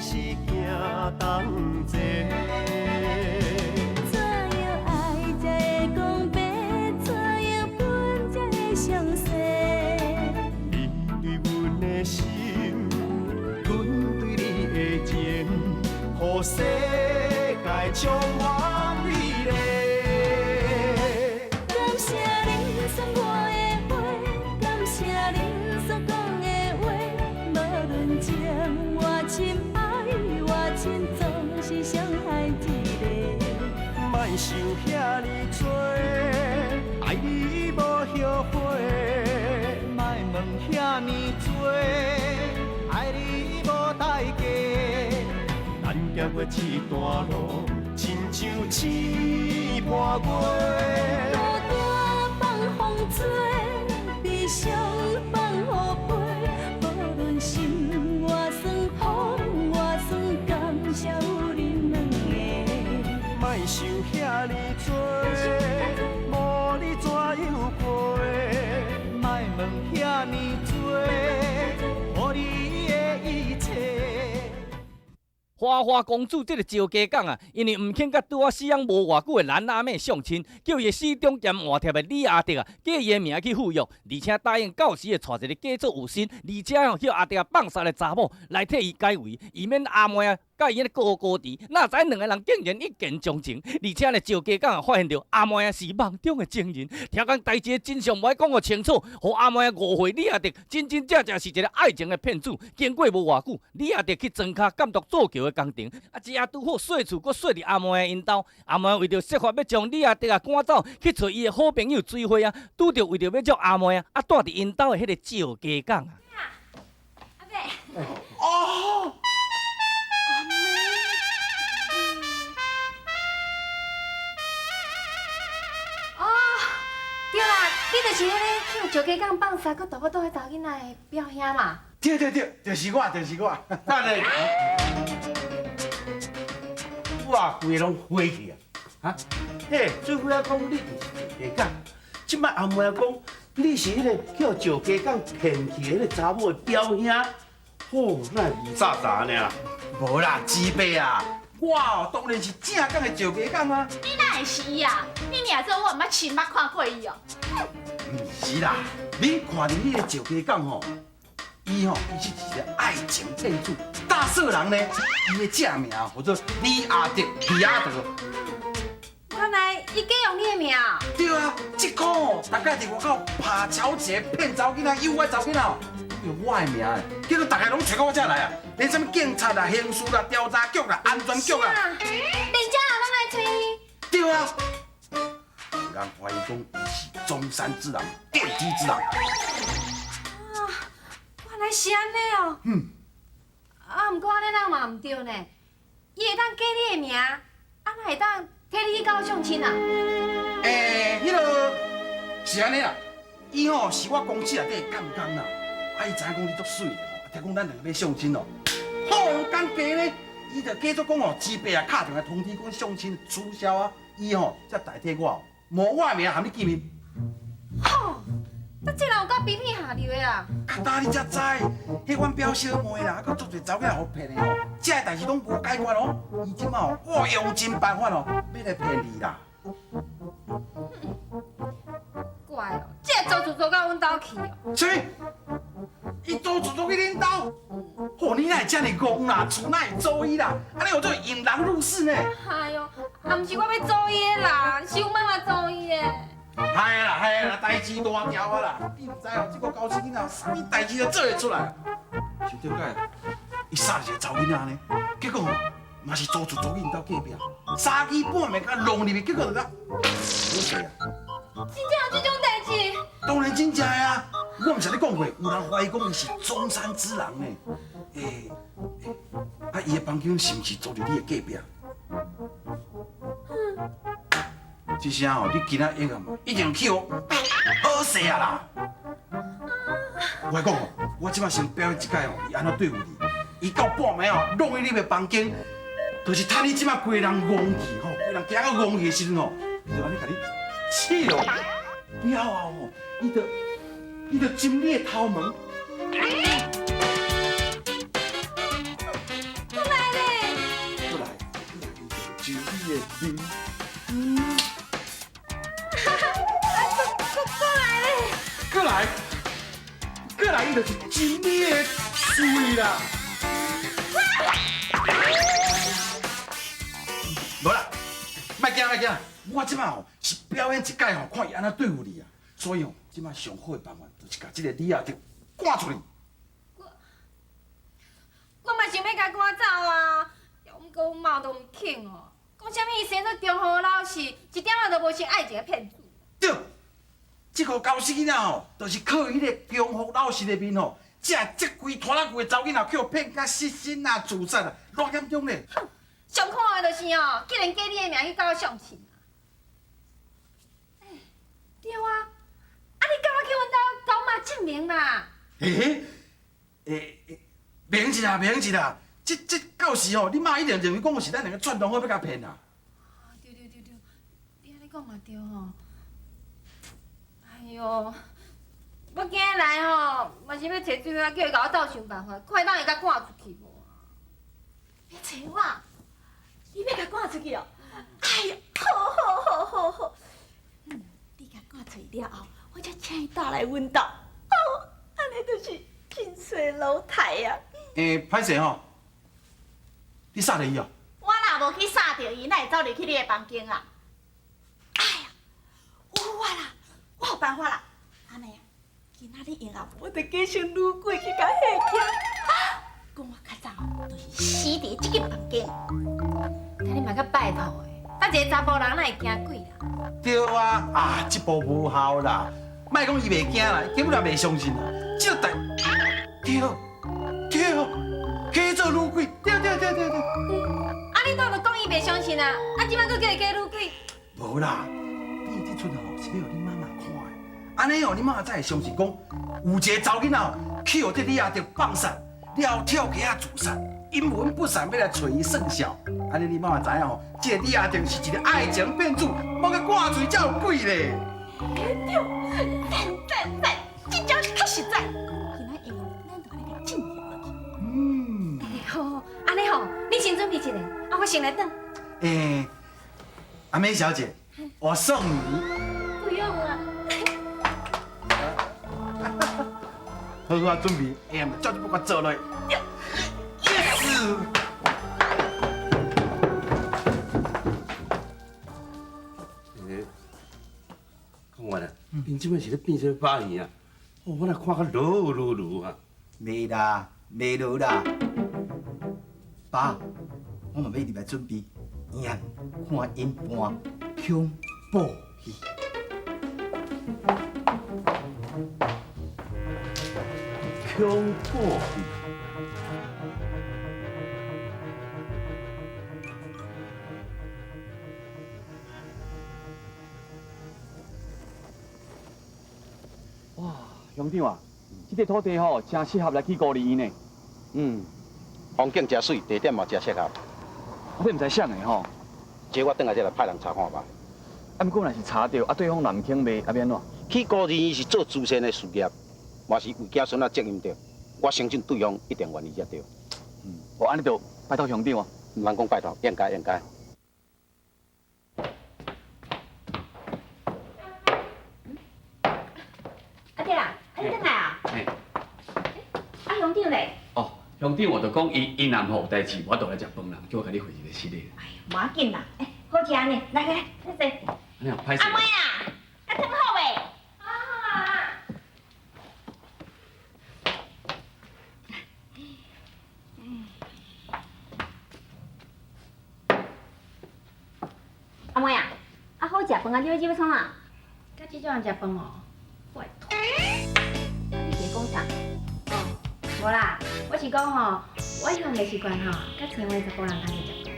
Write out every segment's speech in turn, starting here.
是行同齊。怎樣愛才會講白？怎樣分才會詳細？你對阮的心，阮對你的情，予世界充滿美麗。感謝恁送我的花，感謝恁所講的話，無論情偌深，愛偌深，總是傷害一个。莫想遐爾多，愛你無後悔。莫問遐爾多，愛你無代價。咱行過這段路，親像星伴月。孤單放風吹，悲傷放雨飛，無論心偌酸，風偌酸，感謝有恁兩个。莫想遐爾多，無你怎樣過？莫問遐爾多，予你的一切。花花公子這个趙家港啊，因為毋肯佮拄仔死翁無偌久的蘭阿妹相親，叫伊的死忠兼換帖的李阿德啊，假伊的名去赴約，而且答應到時會帶一個假做有心，而且吼叫阿德啊放捒的查某來替伊解圍，以免阿妹啊佮伊按呢高高低。哪知兩个人竟然一見鍾情，而且呢趙家港啊發現著阿妹啊是夢中的情人，聽講代誌的真相無愛講予清楚，予阿妹啊誤會李阿德真真正正是一个愛情的騙子。經過無偌久，李阿德去莊跤監督造橋的工程，啊，這下拄好稅厝閣稅佇阿妹的𪜶兜，阿妹為著設法欲將李阿德啊趕走，去揣伊的好朋友水花啊，拄著為著欲捉阿妹啊，啊蹛佇𪜶兜的彼个趙家港啊。阿伯，哦，哦，對啦，你就是彼个去趙家港放捒閣大腹肚彼查某囡仔的表兄嘛？對對對，就是我，就是我。等下，我規个攏火去啊！哈，嘿，水花仔講你就是趙家港，這擺阿妹仔講你是彼個叫趙家港騙去的彼個查某的表兄，吼，哪會霧煞煞按呢啦？無啦，姊伯啊，我哦當然是正港的趙家港啊。你哪會是伊啊？你領做我毋捌親目看過伊哦。毋是啦，恁看著彼个趙家港吼，伊吼其實是一个愛情騙子，大色人呢。伊的正名叫做李阿德，李阿德。原來伊假用你的名。對啊，這箍吼，逐家佇外口拍撨一个騙查某囡仔、誘拐查某囡仔，用我的名的，結果逐家攏揣到我這來啊，連啥物警察啦、刑事啦、調查局啦、安全局啦，連這人攏來揣伊。對啊，有人懷疑講伊是中山之狼、電梯之狼。啊，原來是按呢哦。嗯。啊，毋過按呢人嘛毋對呢，伊會當假你的名，啊哪會當替你去佮我相親啊？欸，彼个是按呢啦，伊吼是我公司內底的監工啦，啊伊知影講你足媠的吼，聽講咱兩个欲相親哦，好用講假呢，伊就假作講哦，姊伯啊敲電話通知講相親取消啊，伊吼才代替我，冒我的名含你見面。吼，啊這人有夠卑鄙下流的啦！較早你才知，彼阮表小妹啦，閣足濟查某囡仔予騙的吼，這个代誌攏無解決哦。伊這擺哦，我用盡辦法哦，欲來騙你啦。怪哦，這个租厝租到阮兜去哦。啥物？伊租厝租去恁兜？吼，你哪會遮爾戇啦？厝哪會租伊啦？按呢叫做引狼入室呢？哎喲，啊毋是我欲租伊的啦，是阮媽媽租伊的。係啦係啦，代誌大條啊啦！你毋知哦，這個高市囡仔啥物代誌都做會出來。想點解？伊殺一個查某囡仔呢？結果吼，嘛是租厝租去𪜶兜隔壁，三更半暝共弄入去，結果就共好勢啊！真正有這種代誌？當然真正的啊！我毋是咧講過，有人懷疑講伊是中山之狼呢。欸欸，啊，伊的房間是毋是租佇你的隔壁？這聲吼，你今仔日啊，一定去予好勢啊啦！我講吼，我這擺先表演一擺吼，伊按怎對付你？伊到半暝吼，弄去你的房間，就是趁你這擺規人戇去吼，規人驚到戇去的時陣吼，伊就按呢共你刺落，了後吼，伊就針你的頭毛。原來你的面。过来咧！过来，过来，伊就是真理的水啦。无啦，莫惊莫惊，我这摆吼是表演一摆吼，看伊按怎对付你啊。所以吼，这摆上好的办法就是共这个李亚德赶出去。我嘛想欲共赶走啊，毋过阮妈都毋肯哦。讲啥物伊生做忠厚老实，一点仔都无像爱情的骗子。对，这个猴死囡仔吼，就是靠彼个忠厚老实的面吼，才会这规拖拉库的查某囡仔去予骗甲失身啊、自杀啊，偌严重咧。哼，上可爱的就是哦，竟然假你的名去佮我相亲啊！欸，对啊，啊你敢欲去阮兜共阮妈证明嘛？欸欸欸，袂用得啦，袂用得啦！这到时吼，你妈一定认为讲是咱两个串通好欲共骗啦。啊，对对对对，你按呢讲嘛对吼。哎哟，我今日来吼，嘛是欲揣水伙，叫伊共我斗想办法，看会当会共赶出去无啊？欲揣我？你欲共赶出去哦？哎哟，好好好好好，你共赶出去了后，我才请伊倒来阮兜。哦，按呢就是近水楼台啊。欸，歹势吼，你杀著伊哦？我若无去杀著伊，哪会走入去你的房间啊？哎呀，有啊啦，我有办法啦。阿妹啊，今仔日闲后，我就假装女鬼去共吓起来，讲我较早就是死伫这间房间。但你嘛较拜托的，等一个查埔人哪会惊鬼啦？对啊，啊，这步无效啦。莫讲伊袂惊啦，伊根本就袂相信啦。这个代对对，假做女鬼，对对对对对。啊，你当就讲伊袂相信啊？啊，这摆阁叫伊假女鬼？无啦，你这出吼是欲予你妈妈看的，按呢哦，你妈妈才会相信讲，有一个查某囡仔吼去予这李亚德放杀，了后跳街仔自杀，阴魂不散，欲来揣伊算数。按呢你妈妈知影吼，这个李亚德是一个爱情骗子，无共赶出去才有鬼咧。对，赞赞赞，这招是较实在。今仔闲后，咱就按呢共进行落去。嗯。好，按呢吼，你先准备一下，啊，我先来转。欸，阿妹小姐，我送你。不用了。好好啊，准备，哎呀，照这步共做落去。Yes。欸，讲完啊，𪜶这摆是咧变啥物把戏啊？哦，我若看甲落落落啊！袂啦，袂落啦。爸，我嘛欲入来准备，演看𪜶扮恐怖戏。恐怖戏。哇，乡长啊，这块土地吼，真适合来起孤儿院呢。嗯，风景真媠，地点嘛真适合。我这毋知啥的吼。这我转来再来派人查看觅。啊，毋过若是查著，啊对方若毋肯卖，啊欲按怎？起孤儿院是做慈善的事业，嘛是为子孙仔责任著。我相信对方一定愿意才对。嗯，无按呢就拜托乡长啊。毋通讲拜托，应该应该。阿弟啊，啊你转来啊？嘿。啊乡长咧？哦，乡长我就讲伊伊若无代志，无法度来食饭啦，叫我共你回一个失礼。哎呦，无要紧啦，欸，好食呢，来来来，坐。按呢歹势。阿妹啊，较汤好未？好啊。阿妹啊，啊好食饭啊，你欲创啥？佮这种人食饭哦，拜托。你伫讲啥？哦，无啦，我是讲吼，我一向袂习惯吼，佮青云查埔人同齐食饭。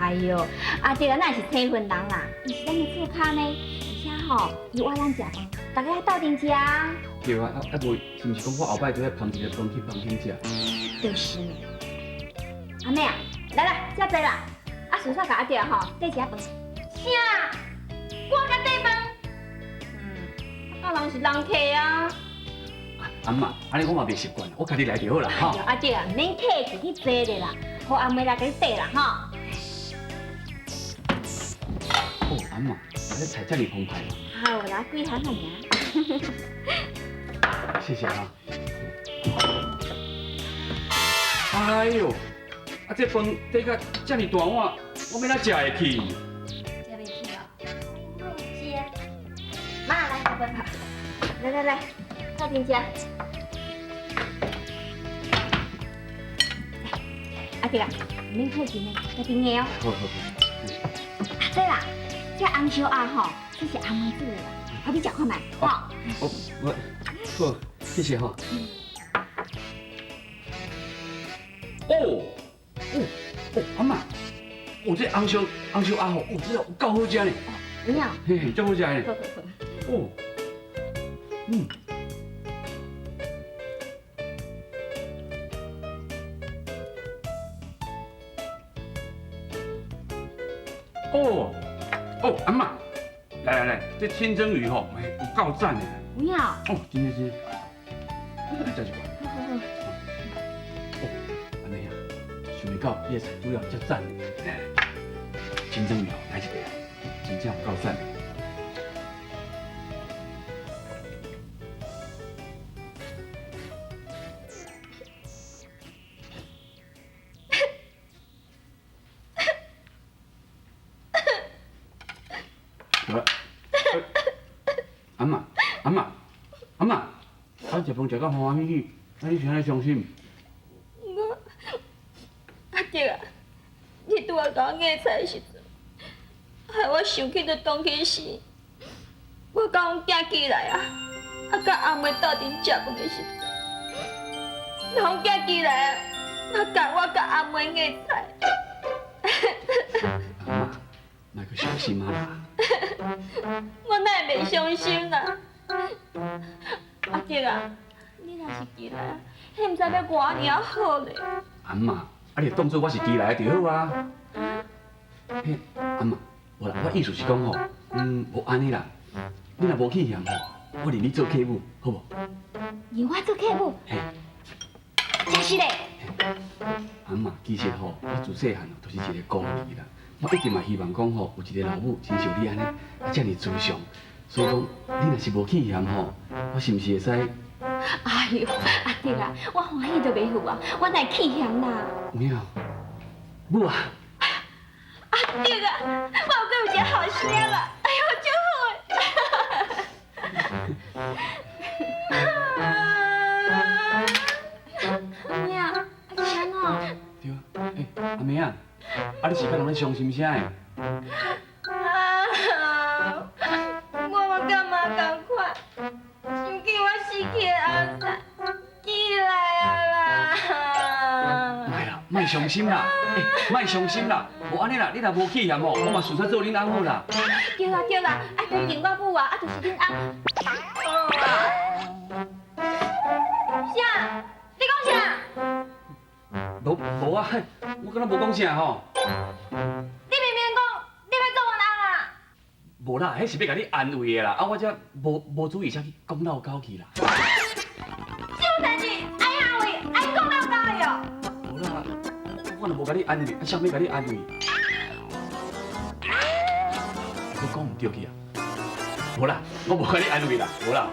哎哟，阿弟啊，哪是青云人啦，伊是咱的厝跤呢，而且吼，伊约咱食饭，大家爱斗阵食啊。对啊，啊无，是毋是讲我后摆就爱捧一个饭去房间食？就是呢。阿妹啊，来啦，遮济啦，啊，顺续共阿弟吼缀一下饭。啥？我共缀饭？嗯，啊，人是人客啊。阿妈，按呢我嘛袂习惯，我家己来就好啦，吼。阿弟啊，免客气去坐咧啦，予阿妹来共你缀啦，吼。阿嬤，這菜遮爾澎湃嘛！好啦，幾項爾。謝謝啊。哎呦，啊這飯底甲遮爾大碗，我欲按怎食會去？食袂去哦，莫食。媽來食飯，來來來，鬥陣食。阿弟啊，毋免客氣呢，家己咬。好好好。啊對啦，這紅燒鴨吼，這是阿妹煮的啦，啊你食看覓，吼。哦，我好，謝謝哈。哦，哦，哦，阿嬤，哦，這紅燒鴨吼，哦，這有夠好食呢。有影？嘿嘿，足好食呢。好好好。哦，嗯。哦，哦，阿嬤，來來來，這清蒸魚吼，有夠讚的。有影？哦，真的真的，來食一寡。好好好。哦，按呢啊，想袂到你的菜煮了遮讚的，來來，清蒸魚吼，來一個，真正有夠讚的。阿嬤，阿嬤，阿嬤，啊，食飯食到歡歡喜喜，啊，你是按呢傷心？我阿弟啊，你拄仔共我夾菜的時陣，害我想起著當彼時，我佮阮囝起來啊，啊，佮阿妹鬥陣食飯的時陣，阮囝起來啊，嘛共我佮阿妹夾菜。阿嬤，莫閣傷心啊啦！我哪會袂傷心啦？阿弟啊，你若是起來，彼毋知欲偌爾好咧。阿嬤，啊你當作我是起來就好啊。嘿，阿嬤，無啦，我意思是講吼，無按呢啦，你若無去嫌吼，我認你做客母，好無？認我做客母？嘿。真實嘞。阿嬤，其實吼，我自細漢就是一個孤兒啦。我一直嘛希望講吼，有一個老母親像你按呢，啊遮爾慈祥，所以講你若是無去嫌吼，我是毋是會使？哎喲，阿弟啊，我歡喜都袂赴啊，我哪會去嫌啦？有影？母啊！阿弟啊，我有閣有一個好聲啦！哎喲，足好的。阿妹啊，啊是按怎？對啊，欸，阿妹啊。啊！你是佮人咧傷心啥的？啊！我嘛感覺仝款，想起我死去的翁婿起來啊啦！莫啦，莫傷心啦，欸，莫傷心啦，無按呢啦，你若無去嫌吼，我嘛順勢做恁翁好啦。對啦對啦，啊，就認我母啊，啊，就是恁翁。啥？你講啥？無啊，我敢若無講啥吼。你明明講你欲做阮翁啊！無啦，彼是欲共你安慰的啦，啊，我才無注意才去講漏口去啦。這種代誌愛安慰，愛講漏口的哦。無啦，我若無共你安慰，啊，誰欲共你安慰？我講毋對去啊！無啦，我無共你安慰啦，無啦。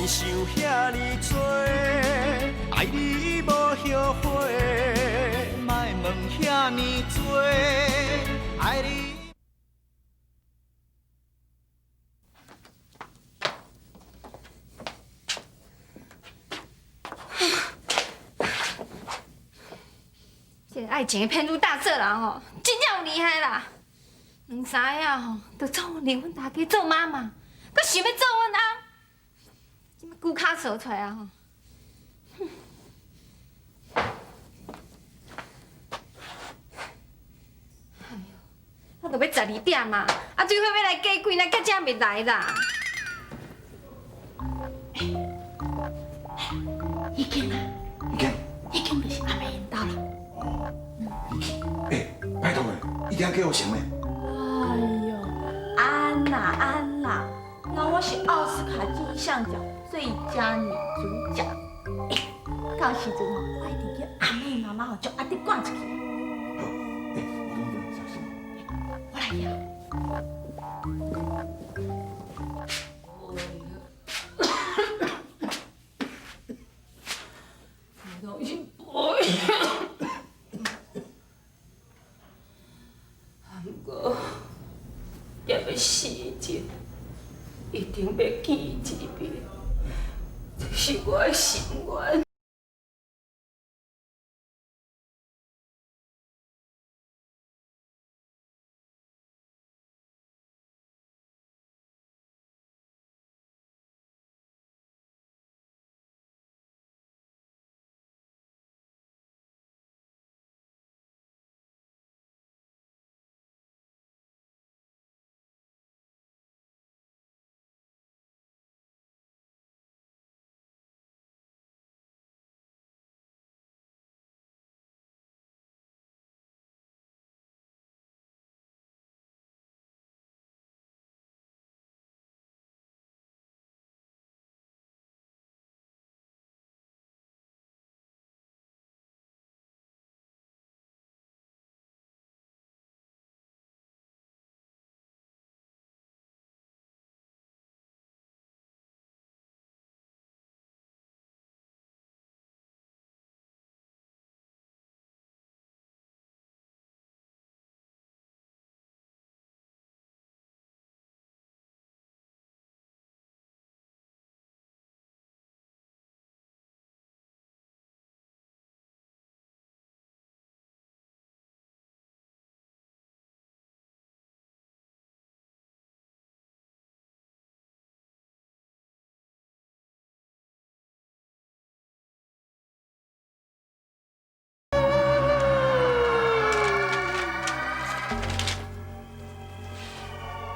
想遐尔多，愛你無後悔，莫問遐爾多，愛你。這個愛情的騙子大做人吼，真正有厲害啦！兩三个仔吼，就做離阮大家做媽媽，閣想欲做阮翁。骨卡手出來啊！吼！哎呦，啊，都欲12點啊！啊，水火欲來加開，哪到這未來啦？已經啊，一定叫成的。哎呦，安啦安啦，那我是奥斯卡金像奖最佳女主角。欸，到时阵吼，我一定叫阿妹妈妈吼将阿弟赶出去。好，欸，我讲小心。我来呀。毋过，踮欲死前，一定欲见伊一面，这是我的心愿。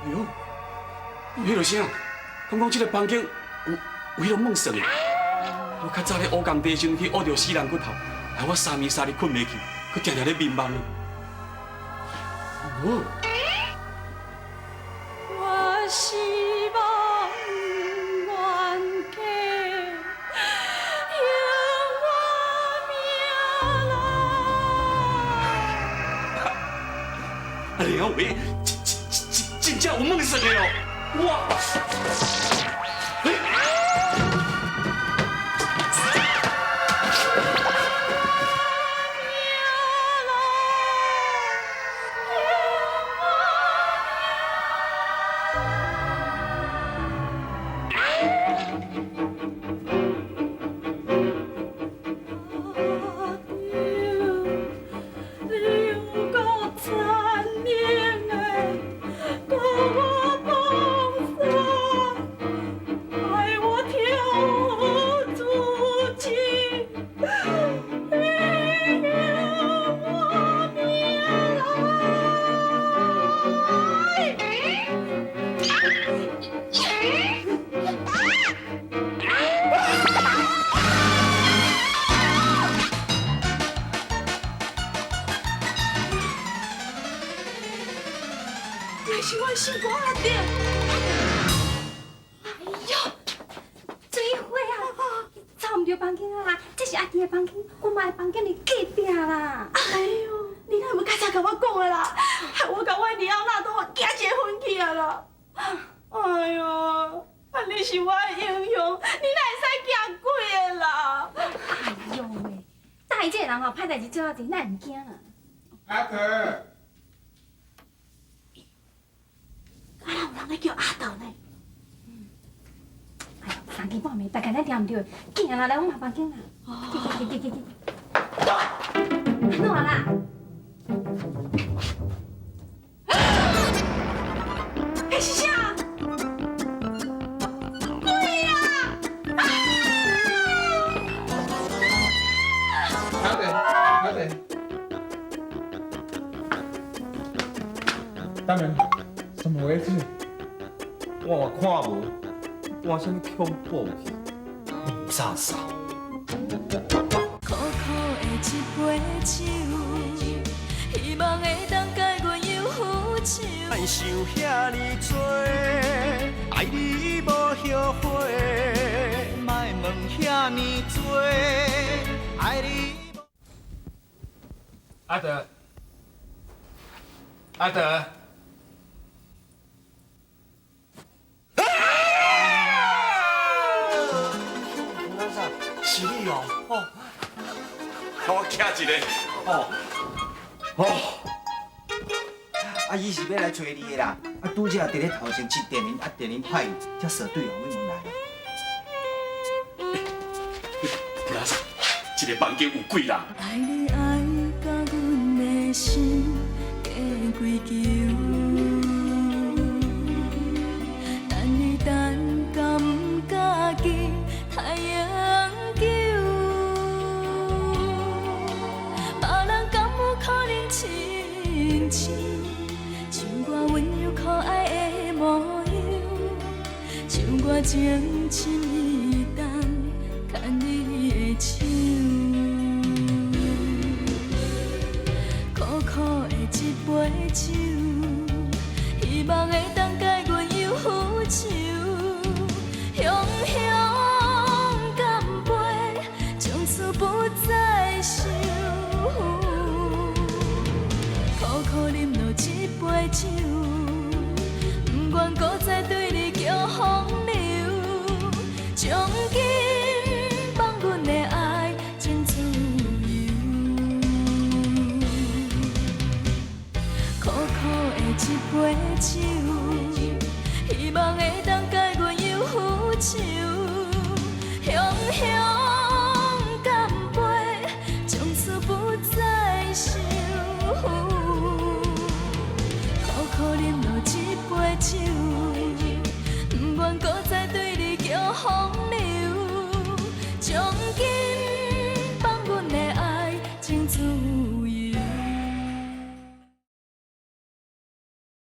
哎呦，彼落啥？敢讲这个房间有彼落梦算的？我较早咧乌工地时阵去乌著死人骨头，害我三暝三日睏袂去，阁定定咧眠梦。哦。我希望冤家用我命来。哎呀喂，真正有梦算的哦！哇！那是我心肝阿弟。哎呦，水花啊，走毋著房间啊啦，这是阿弟的房间，我妈的房间伫隔壁啦。哎呦，你哪有较早共我讲的啦？害我佮我二阿妈都惊一个昏去啊啦！哎呦，啊你是我的英雄，你哪会使惊鬼的啦？哎呦喂，大姨这个人吼，歹代志做啊济，哪会毋惊啊？阿德。啊，有人咧叫阿德呢。哎呦，三更半暝，大概咱听毋著，紧啦，来阮妈房间啦。去去去去去。按怎啦？彼是啥？鬼啊！阿德，阿德，大门。怎么回事？我嘛看无，搬啥物恐怖去，啥啥。苦苦的一杯酒，希望会当解阮忧。想遐呢多，愛你無後悔，莫問遐呢多，愛你。阿德，阿德。是你哦，哦，我徛一个，哦，哦，啊，伊是欲來揣你的啦，啊，拄才佇咧頭前切電鈴，啊，電鈴歹去，才踅對後尾門來啦。老師，這个房間有鬼啦！愛你愛甲阮的心加跪求，等你等甲毋家己太永久，別人敢有可能親像，像我溫柔可愛的模樣，像我情深意重牽你的手。苦苦的一杯酒，希望會當解阮憂愁。